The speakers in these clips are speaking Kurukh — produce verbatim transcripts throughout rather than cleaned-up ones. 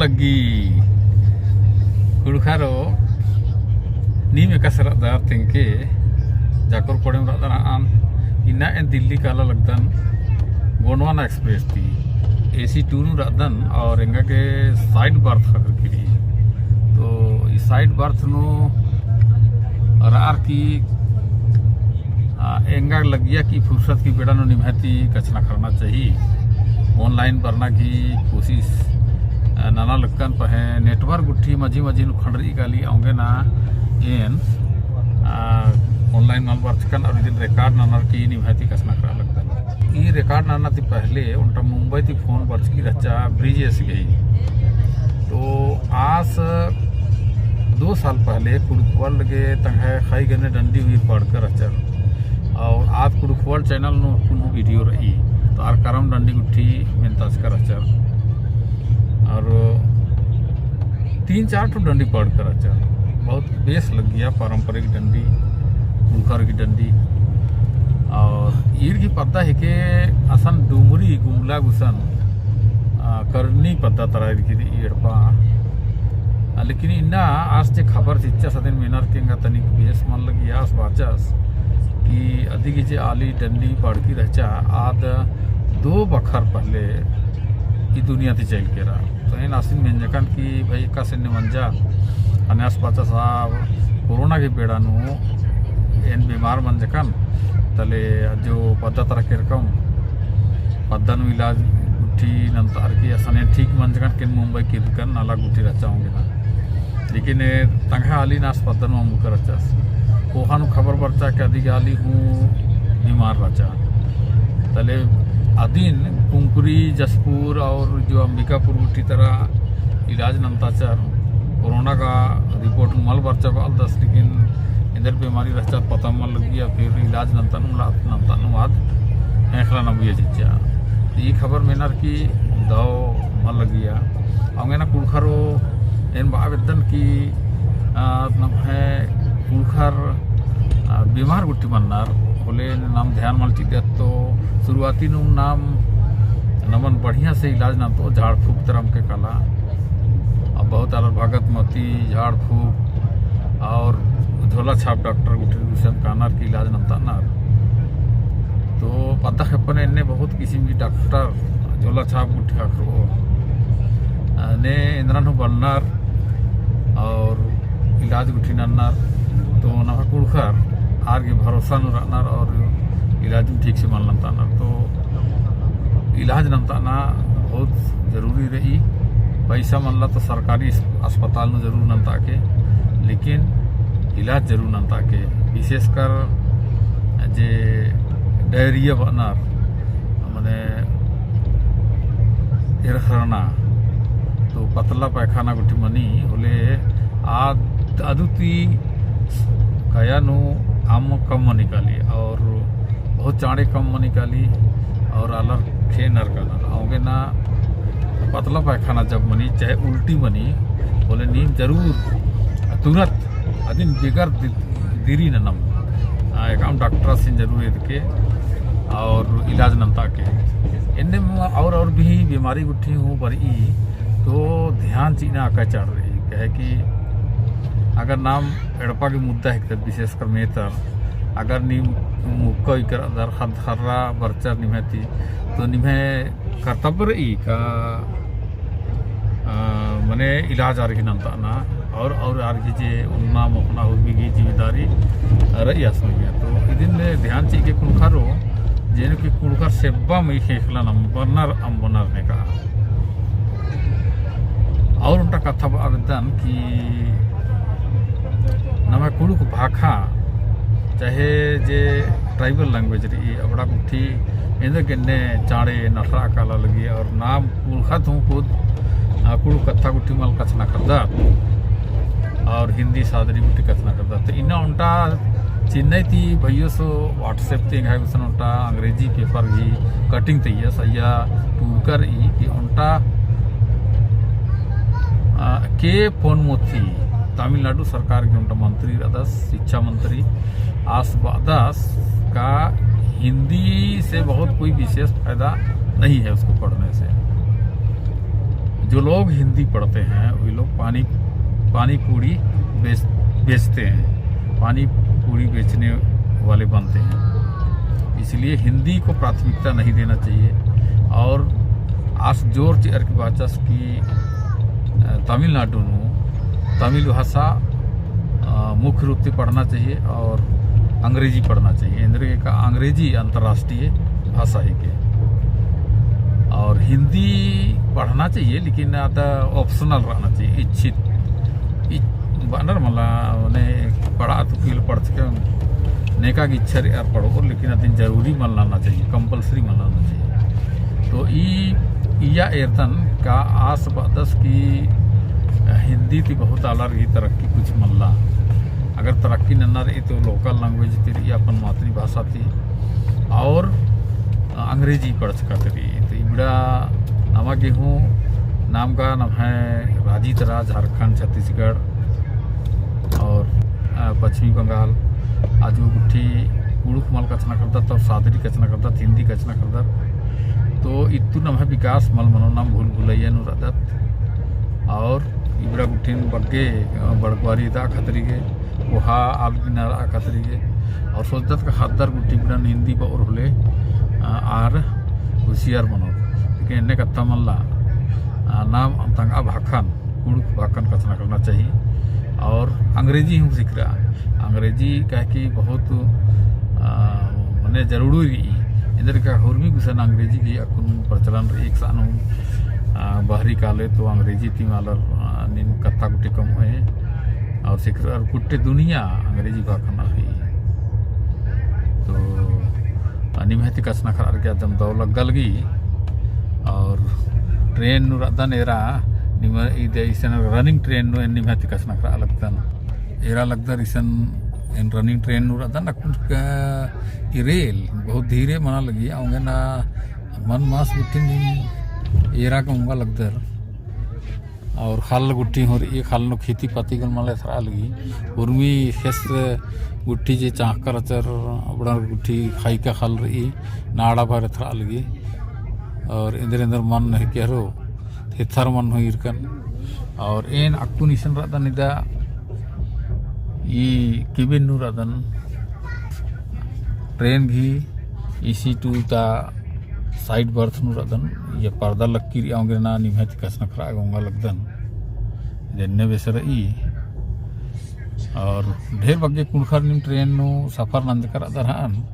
लग्गी। कुँड़ुख़रो नीम एकासे रअदर तेंगके, जाकोर कोड़ेम रअदन अन, इन्ना एन दिल्ली काला लगदन गोंडवाना एक्सप्रेस ती। AC two नू रअदन और एंगा गे side berth ख़क्खरकी रई। तो ई side berth नू रअर की आ, एंगा लगिया कि फुर्सत की बेड़ा नू निम्है ती कछनखरना चाही। Online बरना की कोशिश, आ, नना लगकन पहें network गुट्ठी मझी मझी नू खंडरी काली औंगे ना एन, आ, online मल बरचकन और इदिन record ननर की निम्है ती कछनखरआ लगदन। ई record नना ती पहले ओन्टा मुंबई ती फोन बरचकी रहचा ब्रिजेश गही। तो आस दो साल पहले कुँड़ुख़वाल गे तंग्है ख़ई गने डंडी हुई पढ़कर रहचर। और आद कुँड़ुख़वाल channel नू कुनु video रई। तो आर करम डंडी गुट्ठी मेन्ताचकर रहचर। और तीन चार ठो डंडी पढ़कर रहचर। बहुत बेस लग्गिया पारंपरिक डंडी, कुँड़ुख़र की डंडी। और ईर की पद्दा हेके असन डुमरी गुमला गुसन, आ, करनी पद्दा तरा ईर की एड़पा। आ, लेकिन इन्ना आस जे खबर चिच्चस अदिन मेनर की एंगा तनिक बेस मल लग्गिया। आस बाचस कि अदी गे जे आली डंडी पढ़की रहचा आद दो बखर पहले ई दुनिया ती चइल केरा। तो एन आसिन मेंजकन कि भाई एकासे एन्ने मंजा, अन्ने आस बाचस आ कोरोना की बेड़ा नू एन बीमार मंजकन, तले जो पद्दा तरा केरकम, पद्दा नू इलाज गुट्ठी नन्तार की असन एन ठीक मंजकन कि एन मुंबई केरकन नलख गुट्ठी रहचा औंगे ना। लेकिन ए तंग्है आली नास पद्दा नू अम्बुकर रहचस। कोहा नू खबर बरचा कि अदी गे आली हूँ बीमार रहचा। तले अदिन कुंकुरी, जशपुर और जो अंबिकापुर गुट्ठी तरा इलाज नन्ताचर। कोरोना का report मल बरचा बालदस, लेकिन एन्देर बीमारी रहचा पता मल लग्गिया, फिर इलाज नन्ता नू ला-, नन्ता नू आद ख़ेख़ेला नम्बिया चिच्चा। ई खबर मेनर की दव मल लग्गिया। औंगे ना कुँड़ुख़रो एन बआ बेद्दन कि, आ, नम्है कुँड़ुख़र, आ, बीमार गुट्ठी मन्नर, होले नाम ध्यान मल चिदत तो शुरुआती नू नाम नमन बढ़िया से इलाज नन्तओ झाड़ फूँक तरम के काला। अब बहुत आलर भगत मती, झाड़ फूँक और झोला छाप डॉक्टर गुट्ठी गुसन कानर की इलाज नन्तअनर। तो पद्दा खेप्पन एन्ने बहुत किसिम की डॉक्टर झोला छाप गुट्ठी ख़क्खरओ। आ, ने एन्दरन हूँ बलनर और इलाज गुट्ठी नन्नर। तो नम्है कुँड़ुख़र आर गे भरोसा नू रअनर और इलाज ठीक से मल नन्तअनर। तो इलाज नन्तअना बहुत जरूरी रई। पैसा मल्ला तो सरकारी अस-, अस्पताल नू जरूर नन्तआ के, लेकिन इलाज जरूर नन्तआ के। विशेषकर जे डायरिया बअनर, मने एरखरना, तो पतला पैखाना गुट्ठी मनी होले आद-, अदु ती कया नू अम्म कम मनी काली और बहुत चाँड़े कम मनी काली और आलर खेअनर कानर। औंगे ना पतला पैखाना जब मनी चाहे उल्टी मनी होले नीम जरूर तुरंत अदिन बिगर दि-, दिरी ननम। आ, एकअम डॉक्टर सिन जरूर एदके और इलाज नन्तआ के। एन्ने म-, और, और भी बीमारी गुट्ठी हूँ बरई तो ध्यान चिअना अकय चाड़ रई। कहे कि अगर नाम एड़पा की मुद्दा हेकदत विशेषकर मेतर, अगर नीम मुक्का उइकर अदर ख़द्द ख़र्रा बरचर निम्है ती, तो निम्है कर्तव्य रई का, आ, मने इलाज आर गही नन्तअना और, और आर गही जे उन्ना मोख़ना उर्मी गही जिम्मेदारी रई आस मइय्याँ। तो इदिन ध्यान चिअके कुँड़ुख़रो, जेनु कि कुँड़ुख़र सेब्बा मइय्याँ ख़ेख़ेला नम बरनर अम्बनर ने का। और ओन्टा कत्था बआ बेद्दन कि नम्है कुँड़ुख़ भाखा, चाहे जे tribal language रई, अबड़ा गुट्ठी एन्देर गे एन्ने चाँड़े नठरआ काला लगी और नाम कुँड़ुख़त हूँ खुद, आ, कुँड़ुख़ कत्था गुट्ठी मल कछनखरदत और हिन्दी सादरी गुट्ठी कछनखरदत। तो इन्ना ओन्टा चिन्हई ती भइयो सो WhatsApp ती एंग्है गुसन ओन्टा अंग्रेजी paper गही cutting तइयस, अइय्या टूड़का रई कि ओन्टा, आ, के पोनमुथी, तमिलनाडु सरकार गही ओन्टा मंत्री रअदस, शिक्षा मंत्री, आस बअदस का हिन्दी से बहुत कोई विशेष फायदा नहीं है उसको पढ़ने से। जो लोग हिंदी पढ़ते हैं, वे लोग पानी, पानी पूरी बेच-, बेचते हैं, पानी पूरी बेचने वाले बनते हैं। इसलिए हिंदी को प्राथमिकता नहीं देना चाहिए। और आस जोर चिअर की बाचस कि, अ, तमिलनाडु नू तमिल भाषा, अ, मुख्य रूप से पढ़ना चाहिए और अंग्रेजी पढ़ना चाहिए। एन्देरगे का अंग्रेजी अंतर्राष्ट्रीय भाषा हिके। और हिंदी पढ़ना चाहिए, लेकिन आद optional रहना चाहिए, इच्छित। इच-, बअनर मला, मने पढ़ा तो किल पढ़चकम, नेका की इच्छा रई आर पढ़ोर, लेकिन अदिन जरूरी मल नना चाहिए, compulsory मल नना चाहिए। तो ई, इया एरदन का आस बअदस कि हिंदी ती बहुत आलर गही तरक्की कुछ मल्ला। अगर तरक्की नन्ना रई तो local language ती रई, अपन मातृभाषा ती, और अंग्रेजी पढ़चका ती रई। तो इबड़ा नमा गे हूँ नाम का नम्है राजी तरा झारखंड, छत्तीसगढ़ और, अ, पश्चिमी बंगाल, आजु गुट्ठी कुँड़ुख़ मल कछनखरदत और सादरी कछनखरदत, हिंदी कछनखरदत। तो इत्तु नम्है विकास मल मनो, नाम भूल भुलैया नू रअदत। और इबड़ा गुट्ठिन बग्गे, अ, बड़कवारी दा खतरी गे, कोहा आलगिना रआ खतरी गे, और सोचदत का ख़द्दर गुट्ठी इबड़न हिंदी बओर होले, अ, आर होशियार मनोर। लेकिन एन्ने कत्था मल्ला, अ, नाम तंगआ भाखन, कुँड़ुख़ भाखन कछनखरना चाहिए। और अंग्रेजी हूँ सिखरआ, अंग्रेजी काहे कि बहुत, अ, मने जरूरी रई। एन्देरगे का हुरमी गुसन अंग्रेजी गही अक्कुन प्रचलन रई, एकसन हूँ, अ, बहरी काले तो अंग्रेजी ती आलर, अ, नीन कत्था गुट्ठी कमओय। और सिखरआ गुट्ठी दुनिया अंग्रेजी भाखा नू रई। तो, अ, निम्है ती कछनखरआ लगी अदिन दव लग्गा लगी। और train नू रअदन एरा, निम्है इदे इसन running train नू एन निम्है ती कछनखरआ लगदन। एरा लगदर इसन एन running train नू रअदन, अक्कुन का ई रेल बहुत धीरे मना लगी, औंगे ना मन मास गुट्ठी नीम एरा का ओंगा लगदर। और ख़ल्ल गुट्ठी हूँ रई, ख़ल्ल नू खेती पाती गने मल एथरआ लगी। उर्मी ख़ेस गुट्ठी जे चाँख़कर अचर, अबड़ा गुट्ठी ख़ाई का ख़ल्ल रई, नाड़ा भर एथरआ लगी। और एन्देर एन्देर मन नहीं केहरो, थेथर मन हूँ ईरकन। और एन अक्कुन इसन रअदन इदा, ई cabin नू रअदन, train गही AC two ता side berth नू रअदन, ये पर्दा लक्की रई औंगे ना निम्है ती कछनखरआ गे ओंगा लगदन। एन्ने बेस रई। और ढेर बग्गे कुँड़ुख़र नीम train नू सफर नंजकर रअदर हन।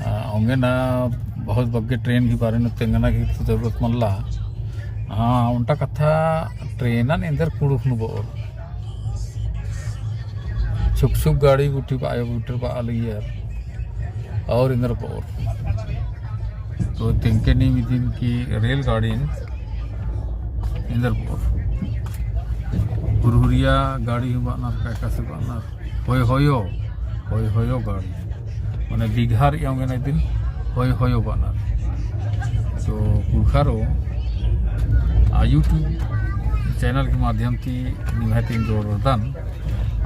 अ, औंगे ना बहुत बग्गे train गही बारे नू तेंगना गही तो जरूरत मल्ला। हाँ, ओन्टा कत्था train नन एन्देर कुँड़ुख़ नू बओर। छुक छुक गाड़ी गुट्ठी बआ, आयो गुट्ठी बआ लगियर। और एन्देर बओर। तो तेंगके नीम इदिन कि रेलगाड़ीन एन्देर बओर। हुरहुरिया गाड़ी हूँ बअनर, का एकासे बअनर। होय होयो, होय होयो गाड़ी। मने बिगहा रई औंगे ना इदिन होय होयो बअनर। तो कुँड़ुख़रो आ YouTube channel के माध्यम ती निम्है ती एन जोड़रदन।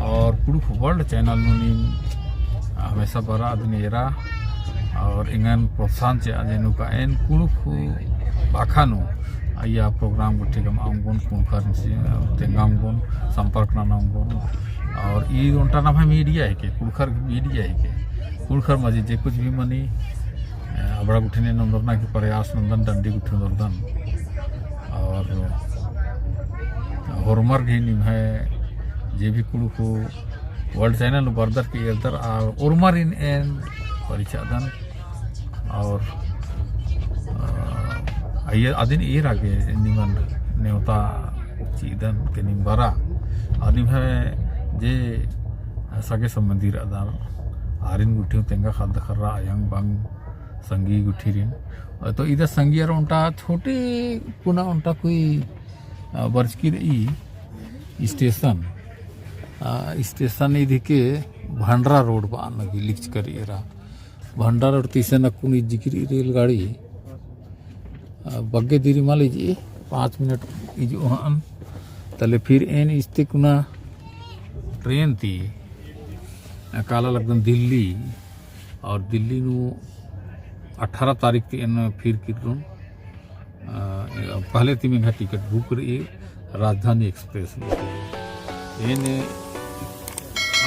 और कुँड़ुख़ World channel नू नीम हमेशा बरआ अदिन एरा और एंगन प्रोत्साहन चिआ जे नुका एन कुँड़ुख़ भाखा नू अइय्या program गुट्ठी कमआ ओंगोन, कुँड़ुख़र से तेंगा ओंगोन, संपर्क नना ओंगोन। और ई ओन्टा नम्है media हिके, कुँड़ुख़र media हिके। कुँड़ुख़र मझी जे कुछ भी मनी, अ, अबड़ा गुट्ठिन एन ओन्दरना की प्रयास नन्दन, डंडी गुट्ठी ओन्दरदन। और होरमर गही निम्है जे भी कुँड़ुख़ World channel नू बरदर की एरदर, और ओरमारिन एन परिछादन। और, अ, अइय्या अदिन एरा गे निमन नेवता चिअदन के नीम बरा। और निम्है जे सगे संबंधी रअदर, आरिन गुट्ठी हूँ तेंगा ख़द्द ख़र्रा अयंग बंग संगी गुट्ठिरिन। तो इदा संगी अरा ओन्टा छोटे कुना ओन्टा कोई, अ, बरचकी रई station। अ, station इद हिके भंडरा road बअन लगी लिखचका रई एरा। भंडार और तीसन अक्कुन इज्जिकी रई रेलगाड़ी। आ, बग्गे देरी मल इज्जी, पाँच मिनट इज्जो हन। तले फिर एन इस्ते कुना train ती, आ, काला लगदन दिल्ली, और दिल्ली नू अठारह तारीख ती एन फिर किर्रोन। आ, पहले तिम एंग्है टिकट बुक रई राजधानी एक्सप्रेस। एन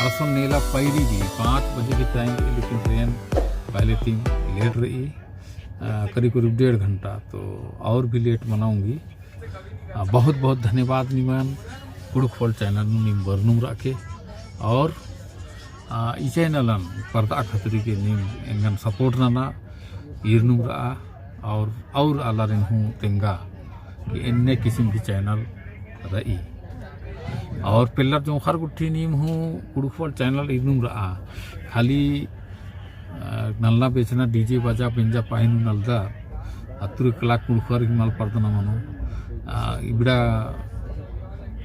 अड़सन नेला पैरी भी पाँच बजे के टाइम रई, लेकिन ट्रेन पहले तिम लेट रई, अ, करीब करीब डेढ़ घंटा, तो और भी लेट मना ओंगी। अ, बहुत बहुत धन्यवाद निमन, कुँड़ुख़ फल चैनल नू नीम बरनुम रअके। और आ, ई चैनलन परदआ खतरी के नीम एंगन सपोर्ट नना ईरनुम रआ, और, और आलारिन हूँ तेंगा कि एन्ने किसिम की चैनल रई। और पेल्लर जोंख़र गुट्ठी नीम हूँ कुँड़ुख़ फल चैनल ईरनुम रआ। खाली, आ, नलना बेचना, डीजे बाजा, बेंजा पाही नू नलदर, अतुर कला कुँड़ुख़र ही मल परदना मनो। आ, इबड़ा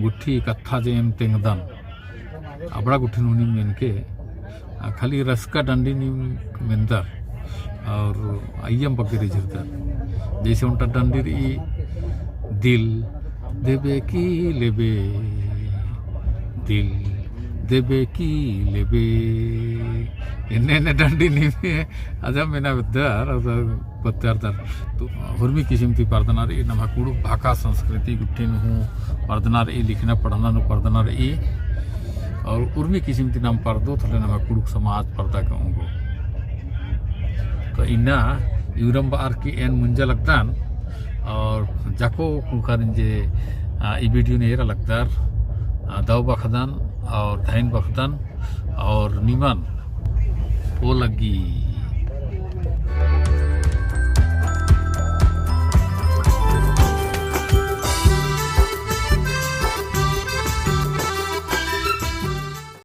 गुट्ठी कत्था जे एम तेंगदन, अबड़ा गुट्ठिन हूँ नीम मेनके, आ, खाली रसका डंडी नीम मेन्दर, और अइयम बग्गे रिझरदर। जैसे ओन्टा डंडी रई, दिल देबे की लेबे, दिल देबे की लेबे, एन्ने एन्ने डंडी नीम अजम मेना बेद्दर, अजम पत्तर दर। तो हुरमी किसिम ती परदना रई, नम्है कुँड़ुख़ भाखा संस्कृति गुट्ठिन हूँ परदना रई, लिखना पढ़ना नू परदना रई। और उर्मी किसिम ती नाम परदोत होले नम्है कुँड़ुख़ समाज परदा के ओंगो। तो इन्ना इवरम बअर की एन मुंजा लगदन, और जाको कुँड़ुख़ारिन जे, आ, ई वीडियो नू एरा लगदर, आ, दव बखदन और धैन बखदन और निमन ओ लग्गी।